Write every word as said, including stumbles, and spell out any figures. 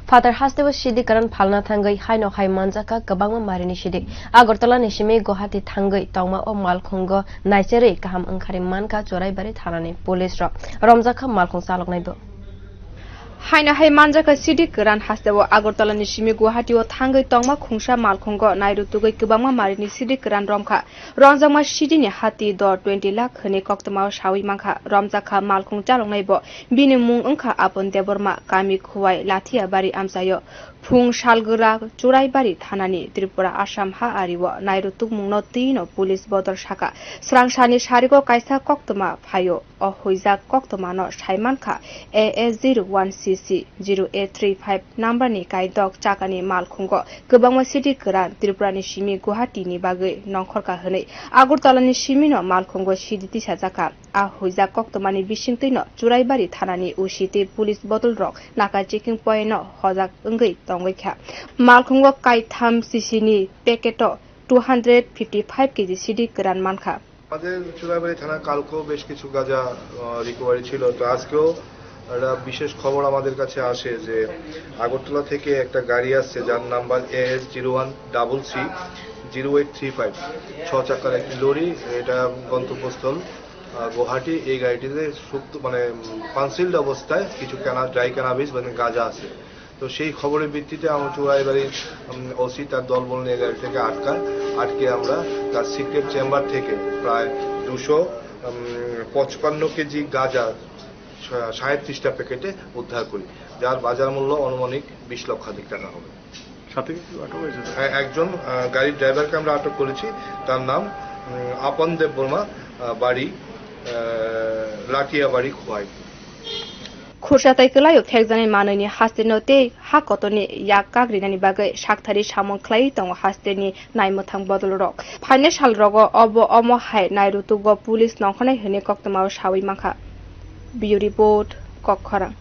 Phatar hasteo sidi kwran phalna thangwi haino hai manjakha kwbangma marini sidi. Agartala ni simi Guwahati thangwi tongma o malkhungo naicherwi kaham wngkhari mankha Churaibari thanani police rok. Romjakha malkhung chaloknaibo. Haino hai manjakha sidi kwran hasteo Agartala ni simi Guwahati o thangwi tongma khungsa malkhungo nairutugwi kwbangma marini sidi kwran romkha. Romjakma sidini hati dor twenty lakh hwnwi koktwmao sawi mankha. Romjakha malkhung chaloknaibo. Bini mung wngkha Apon Debbarma, kami Khuwai, Lathiyabari amchaio. Phung salgwra Churaibari thanani Tripura Assam ha ario nairutukmungno twino police bodol saka. Swrangsani sarigo kaisa koktwma phaio. O huijak koktwmano saimankha A S zero one C C zero eight three five numberni kaidok chakani malkhungo kwbangma sidi kwran Tripurani simi Guwahatini bagwi nongkhorkha hwnwi Agartalani simino malkhungo sidi tisajakha. A huijak koktwmani bisingtwino Churaibari thanani O C tei police bodol rok naka checking point no hojak wngwi tongwi kha. Malkhungo kaitham C C ni packet o two hundred fifty five K G sidi kwran mankha. আমাদের চুরাইবাড়ি থানার কালকেও বেশ কিছু গাঁজা, আহ, রিকভারি ছিল। তো আজকেও একটা বিশেষ খবর আমাদের কাছে আসে যে আগরতলা থেকে একটা গাড়ি আসছে, যার number A S zero one double C zero eight three five, ছ চাকার একটি লরি। এটা গন্তব্যস্থল, আহ, গুয়াহাটি। এই গাড়িটিতে সুপ্ত, মানে, উম, কনসিলড অবস্থায় কিছু ক্যানা-, ড্রাই ক্যানাবিস, মানে, গাঁজা আছে। তো সেই খবরের ভিত্তিতে আমরা চুরাইবাড়ির, উম, ওসি তার দলবল নিয়ে গাড়িটাকে আটকান। আটকে আমরা তার সিক্রেট চেম্বার থেকে প্রায় দুশো, উম, পঁচপান্ন কেজি গাঁজা সা-, সাঁইত্রিশটা প্যাকেটে উদ্ধার করি, যার বাজার মূল্য আনুমানিক বিশ লক্ষাধিক টাকা হবে। সাথে কি কেউ আটক হয়েছে? হ্যাঁ, একজন, আহ, গাড়ির ড্রাইভারকে আমরা আটক করেছি। তার নাম, উম, আপন দেববর্মা, আহ, বাড়ি, আহ, লাটিয়াবাড়ি, Khowai. Khursa tai kwlaio phekjaknai manwini hasteno tei ha kotorni yak kagrinani bagwi sakthari samung khlaiwi tongo hasteni naimwthang bodolrok. Phainai salrogo obo omo hai nairutugo police nongkhornai hwnwi koktwmao sawi mankha. Bureau Report, Kokkhorang.